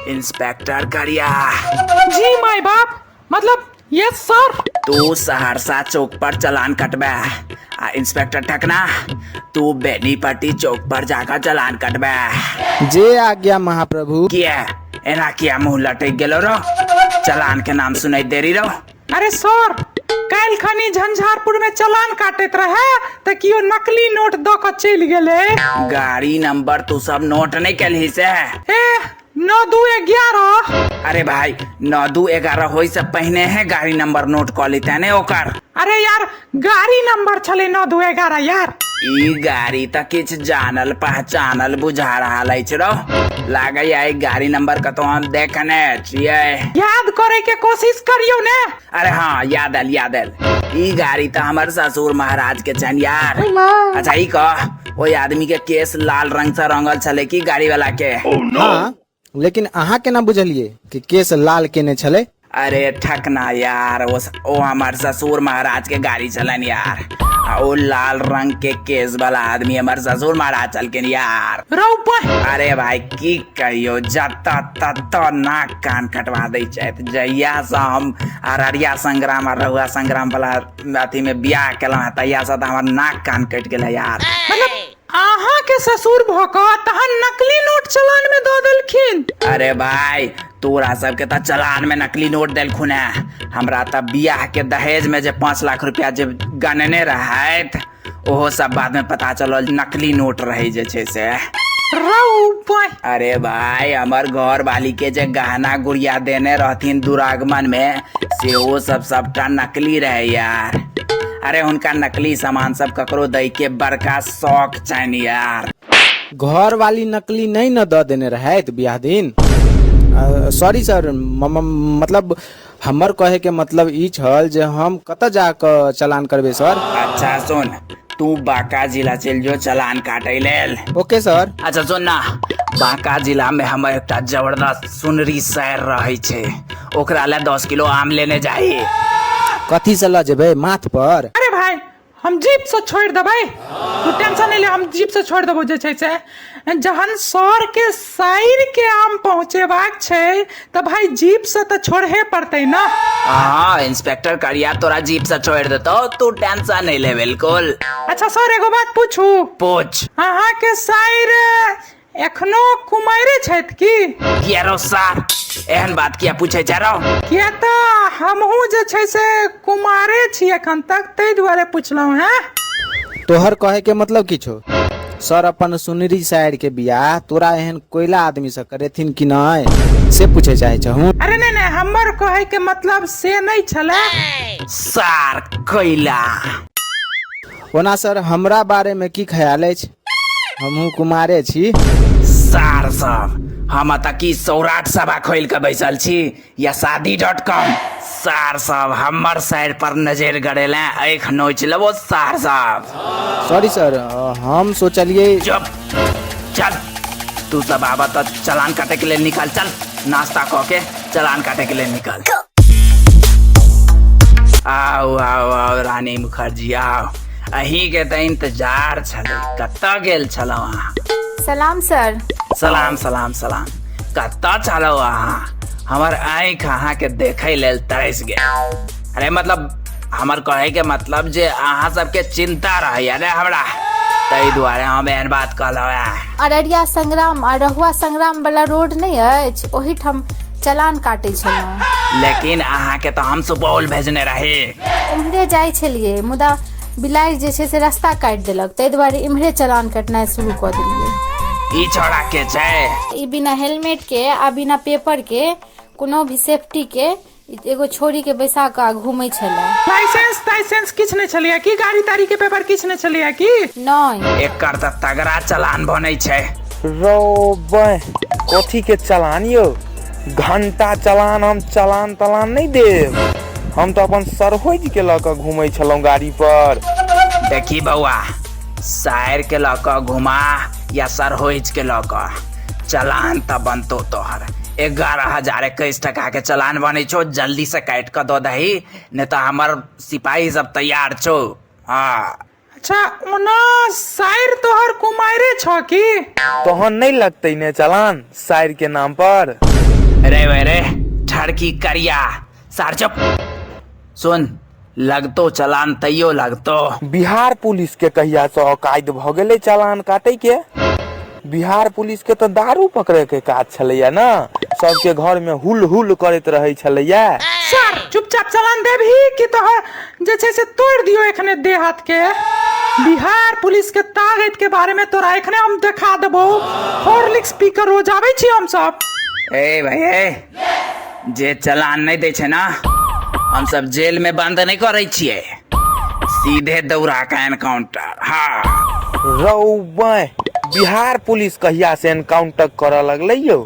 Inspector करिया। जी माय बाप, मतलब यस सर। तू सहरसा चौक पर चलान कटबे आ इंस्पेक्टर ठकना तू बेनीपट्टी चौक पर जाकर चलान कटबे। जे आज्ञा महाप्रभु। किया एना किया मुंह लटक गेलो रो, चलान के नाम सुनैत देरी रो। अरे सर, काल्हि खनी झंझारपुर में चलान काटैत रहे तऽ कियो नकली नोट दऽ कऽ चलि गेलै। गाड़ी नंबर तू सब नोट नहीं केलही से? ए 9 2 11। अरे भाई 9 2 11 होई से पहिने है गाड़ी नंबर नोट कऽ लेते ने ओकर। अरे यार गाड़ी नंबर छलै 9 2 11 यार। ई गाड़ी तऽ किछ जानल पहचानल बुझा रहल अछि रो, लागैया ई गाड़ी नंबर कतौ हम देखने छियै। याद करे के कोशिश करियौ ने। अरे हाँ याद आयल याद आयल, ई गाड़ी तऽ हमर ससुर महाराज के छनि यार। अच्छा ई कह, ओहि आदमी के केस लाल रंग से रंगल छलै की गाड़ी वाला के? हाँ, लेकिन अहाँ केना बुझलियै कि केस लाल केने छलै? अरे ठकना यार, ओ हमर ससुर महाराज के गाड़ी छलनि यार, आ ओ लाल रंग के केस वाला आदमी हमर ससुर महाराज छलखिन यार। रौ बह। अरे भाई की कहियो, जतऽ ततऽ नाक कान कटवा दै छथि। जहिया से हम अररिया संग्राम आ रहुआ संग्राम वाला अथी में बियाह केलहुँ हेँ तहिया से तऽ हमर नाक कान कटि गेलै यार। मतलब अहाँ के ससुर भऽ कऽ तहन नकली नोट चलान में दऽ देलखिन? अरे भाई तोरा सबके तऽ चलान में नकली नोट देलखुन हेँ, हमरा तऽ बियाह के दहेज में जे 5 लाख रुपया जे गनने रहथि ओहो सब बाद में पता चलल नकली नोट रहे जे छै से। रौ बहि। अरे भाई हमर घर वाली के जे गहना गुड़िया देने रहथिन दुरागमन में से ओ सब सबटा नकली रहे यार। अरे हुनका नकली सामान सब ककरो दै के बड़का शौक छनि यार। घर वाली नकली नहीं न दऽ देने रहथि बियाह दिन? सॉरी सर, मतलब हमर कहे के मतलब ई छल जे हम कतऽ जा कऽ चलान करबै सर? अच्छा सुन, तू बांका जिला चलि जो चलान काटै लेल। Okay sir. अच्छा सुन ना, बांका जिला में हमर एकटा जबरदस्त सुनरी सैर रहै छै, ओकरा ले 10 किलो आम लेने जाही। कथी से लऽ जेबै, माथ पर? अरे भाई हम जीप से छोड़ि देबै, तू टेंशन नहीं ले, हम जीप से छोड़ि देबो। जे छै से जहन सर के साइर के आम पहुँचेबाक छै तऽ भाई जीप से तऽ छोड़हे पड़तै ना। हाँ इंस्पेक्टर करिया तोरा जीप से छोड़ देतो, तू टेंशन नहीं ले बिल्कुल। अच्छा सर एगो बात पूछू? पूछ। अहाँ के साइर एखनो कुमारे छथि की? किया रो सार, एहन बात किया पूछे छै रो? किया तऽ हमहूँ जे छै से कुमारे छी एखन तक, ताहि दुआरे पुछलहुँ हेँ। तोहर कहे के मतलब की छौ सर? अपन सुनरी साइर के बियाह तोरा एहन कोयला आदमी से करेथिन कि नहि से पूछे चाहे छहूँ? अरे नहीं नहीं, हमर कहे के मतलब से नहीं छलै। सार कोयला। ओना सर हमरा बारे में की ख्याल अछि? हमहूँ कुमारे छी। सार सब, हम एतऽ की सौराठ सभा खोलि कऽ बैसल छी या शादी डॉट कॉम? सार सब हमर साइड पर नजर गड़ेले आँखि नोचि लेबो सार सब। सॉरी सर, हम सोचलिए। चुप, चल तू सब आबऽ तऽ चलान काटे के लेल निकल, चल नाश्ता कऽ के चलान काटे के लेल निकल। आओ आओ आओ रानी मुखर्जी आओ, अहीं के तऽ इंतजार छलै, कतऽ गेल छलहुँ अहाँ? सलाम सर। सलाम सलाम सलाम। कतऽ छलहुँ अहाँ? हमर आँखि अहाँके देखै लेल तरसि गेल। अरे मतलब हमर कहै के मतलब जे अहाँ सबके चिंता रहैया ने हमरा, ताहि दुआरे हम एहन बात कहलहुँ हेँ। अररिया संग्राम आ रहुआ संग्राम वाला रोड नहि अछि, ओहिठाम चलान काटै छलहुँ। लेकिन अहाँके तऽ हम सुपौल भेजने रही। उम्हरे जाइ छलियै, मुदा बिलाड़ि जे छै से रास्ता काटि देलक, ताहि दुआरे इम्हरे चलान कटनाइ शुरू कऽ देलियै। ई छौड़ा के छै? ई बिना हेलमेट के आ बिना पेपर के कोनो भी सेफ्टी के एगो छोरी के बैसा कऽ घूमै छलै। लाइसेंस ताइसेंस किछु नहि छलैया की? गाड़ी ताड़ी के पेपर किछु नहि छलैया की? नहि। एकर तऽ तगड़ा चलान बनै छै। रौ बह, कथी के चलान यौ? घंटा चलान, हम चलान तलान नहि देब। हम तऽ अपन सरहोज के लऽ कऽ घूमै छलहुँ गाड़ी पर। देखी बौआ, सायर के लऽ कऽ घुमा या सरहोज के लऽ कऽ, चलान तऽ बनतो तोहर। 11,021 टका के चलान बनै छौ, जल्दी से काटि कऽ दऽ दही, नहि तऽ हमर सिपाही सब तैयार छौ। हाँ। अच्छा ओना साइर तोहर कुमारे छौ की? तहन नहि लगतै ने चलान साइर के नाम पर? रे वे रे ठड़की करिया सार चुप। सुन, लगतो चलान तैयो लगतो। बिहार पुलिस के कहिया से औकाइत भऽ गेलै चलान काटे के? बिहार पुलिस के तऽ दारू पकड़े के काज छलैया ना, सबके घर में हुल हुल करैत रहै छलैया। सर चुपचाप चलान देबही कि तोहर जे छै से तोड़ि दियौ एखने देह हाथ के। बिहार पुलिस के ताकत के बारे में तोरा एखने हम देखा देबौ। हॉर्लिक्स पी के रोज आबै छी हम सब। ए भाई ए, जे चलान नहीं दै छै ना, हम सब जेल में बंद नहीं करै छियै, सीधे दौड़ा के एनकाउंटर। हाँ रौ बाँय, बिहार पुलिस कहिया से एनकाउंटर करऽ लगलै यौ?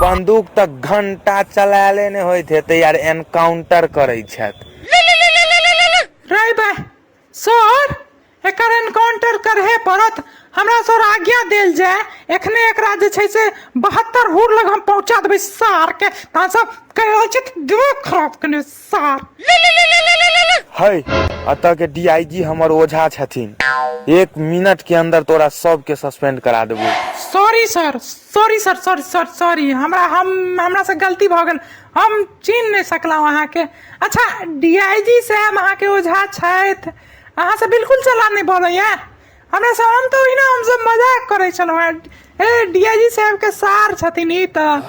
बंदूक तऽ घंटा चलायले नहि होइत हेतै यार, एनकाउंटर करै छथि। रे बे सर, एकर एनकाउंटर करहे पड़त। हमरा सर आज्ञा देल जाय, एखने एकरा जे छै से 72 हुर लग हम पहुंचा देबै सार के। तहन सब कहि रहल छै दिमाग खराब कने सार। है एतऽ के डीआईजी हमर ओझा छथिन, 1 मिनट के अंदर तोरा सबके सस्पेंड करा देबो। Sorry sir, sorry sir, sorry sir, sorry, हमरा से गलती भऽ गेल, हम चिन्ह नहि सकलहुँ अहाँके। अच्छा डीआईजी साहब अहाँके ओझा छथि, अहाँ से बिल्कुल चलान नहि बनैया हमरा से। हम तऽ ओहिना हमसब मजाक करै छलहुँ हेँ। ए डीआईजी साहब के सार छथिन ई, तऽ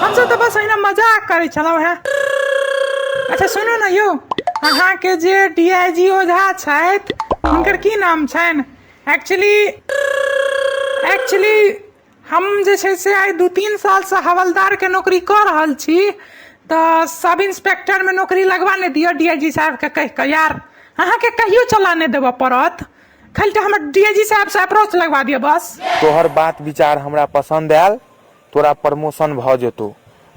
हमसब तऽ बस ओहिना मजाक करै छलहुँ हेँ। अच्छा सुनू ने यौ, अहाँके जे डीआईजी ओझा छथि हुनकर की नाम छनि? एक्चुअली हम जे छै से आइ 2-3 सालसँ हवलदारके नौकरी कऽ रहल छी, तऽ सब इंस्पेक्टरमे नौकरी लगवा नहि दिअ डीआईजी साहबके कहि कऽ। यार अहाँके कहियो चला नहि देबऽ पड़त, खाली तऽ हमर डीआईजी साहबसँ अप्रोच लगवा दिअ बस। तोहर बात विचार हमरा पसंद आयल, तोरा प्रमोशन भऽ जेतौ,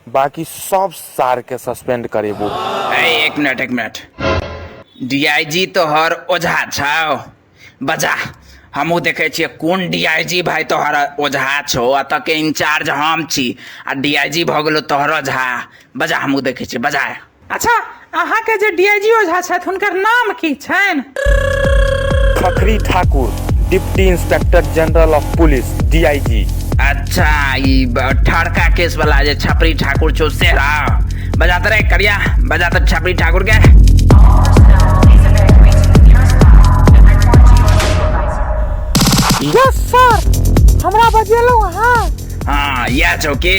बाकी सब सार के सस्पेंड करेबो। ए, एक मिनट एक मिनट, डीआईजी तोहर ओझा छौ? बजा, हमहूँ देखै छियै कोन डीआईजी भाई तोहर ओझा छौ। एतऽ के इंचार्ज हम छी आ डीआईजी भऽ गेलो तोहर ओझा। बजा, हमहूँ देखै छियै, बजा। अच्छा अहाँके जे डीआईजी ओझा छथि हुनकर नाम की छनि? Khakhri Thakur, deputy inspector general of police, DIG. अच्छा ई ठड़का केस वाला जे छपरी ठाकुर छौ से रहा। बजा तो रे करिया, बजा तो छपरी ठाकुर के। यस सर, हमरा बजेलहुँ अहाँ? हाँ यह छौ की?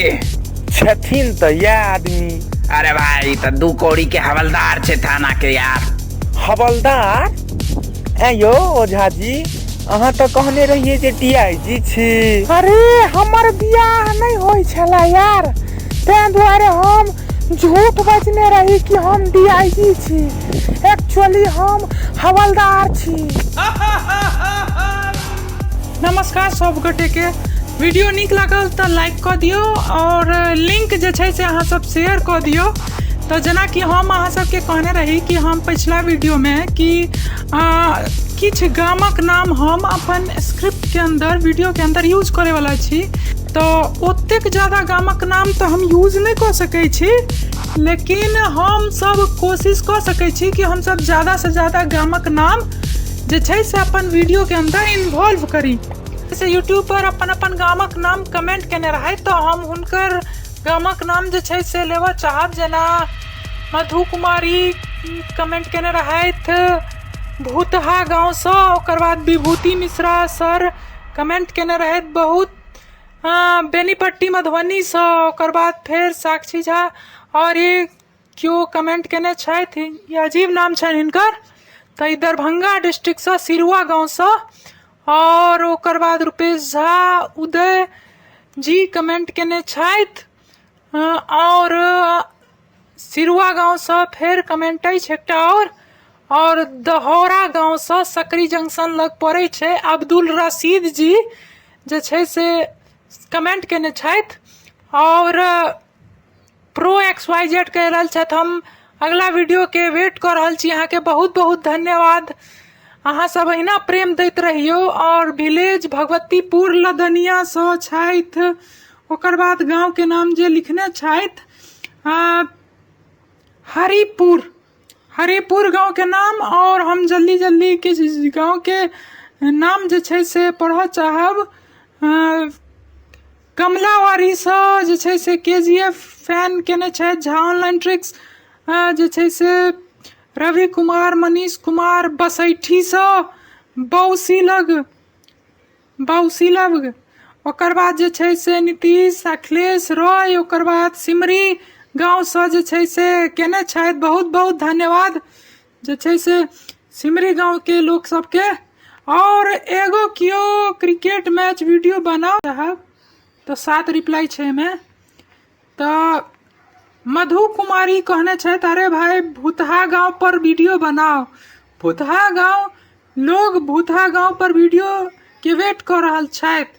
छथिन तऽ यह आदमी। अरे भाई तऽ 2 कौड़ी के हवलदार छै थाना के यार। हवलदार? ऐ यौ ओझा जी, अहाँ तऽ कहने रहियै जे डीआईजी छी। अरे हमर बियाह नहि होइ छलै यार, ताहि दुआरे हम झूठ बजने रही कि हम डीआईजी छी, एक्चुअली हम हवलदार छी। नमस्कार सब गोटे के, वीडियो नीक लागल तऽ लाइक कऽ दियौ और लिंक जे छै से अहाँ सब शेयर कऽ दियौ। तऽ जेनाकि हम अहाँ सबके कहने रही कि हम पछिला वीडियोमे कि किछु गामक नाम हम अपन स्क्रिप्टके अन्दर वीडियोके अन्दर यूज करैवला छी, तऽ ओतेक ज्यादा गामक नाम तऽ हम यूज नहि कऽ सकै छी, लेकिन हमसब कोशिश कऽ सकै छी कि हमसब ज्यादासँ ज्यादा गामक नाम जे छै से अपन वीडियोके अन्दर इन्वॉल्व करी। से यूट्यूब पर अपन अपन गामक नाम कमेंट केने रहथि तऽ हम हुनकर गामक नाम जे छै से लेबऽ चाहब। जेना मधु कुमारी कमेंट केने रहथि भूतहा गाँवसँ, ओकर बाद विभूति मिश्रा सर कमेंट केने रहथि बहुत बेनीपट्टी मधुबनीसँ, ओकर बाद फेर साक्षी झा और ई केओ कमेंट केने छथि, ई अजीब नाम छनि हिनकर, तऽ ई दरभंगा डिस्ट्रिक्टसँ सिरुआ गाँवसँ, और ओकर बाद रूपेश झा उदय जी कमेंट केने छथि और सिरुआ गाँवसँ फेर कमेंट अछि एकटा और दहौरा गाँवसँ सकरी जंक्शन लग पड़ै छै अब्दुल रशीद जी जे छै से कमेंट केने छथि और प्रो एक्स वाई जेड कहि रहल छथि हम अगला वीडियोके वेट कऽ रहल छी। अहाँके बहुत बहुत धन्यवाद, अहाँ सब अहिना प्रेम दैत रहियौ। और विलेज भगवतीपुर लदनियासँ छथि, ओकर बाद गाँवके नाम जे लिखने छथि हरिपुर, हरिपुर गाँवके नाम। और हम जल्दी जल्दी किछु गाँवके नाम जे छै से पढ़ऽ चाहब। कमलावारीसँ जे छै से के जी एफ फैन केने छथि झा ऑनलाइन ट्रिक्स, जे छै से रवि कुमार, मनीष कुमार बसैठीसँ, बौसी लग, बौसी लग। ओकर बाद जे छै से नीतीश अखिलेश रॉय, ओकर बाद सिमरी गाँवसँ जे छै से केने छथि। बहुत बहुत धन्यवाद जे छै से सिमरी गाँवके लोक सबके। आओर एगो केओ क्रिकेट मैच वीडियो बनाउ साहब, तऽ 7 रिप्लाई छै एहिमे। तऽ मधु कुमारी कहने छथि, अरे भाई भूतहा गाँव पर वीडियो बनाओ। भूतहा गाँव लोग भूतहा गाँव पर वीडियो के वेट कऽ रहल छथि।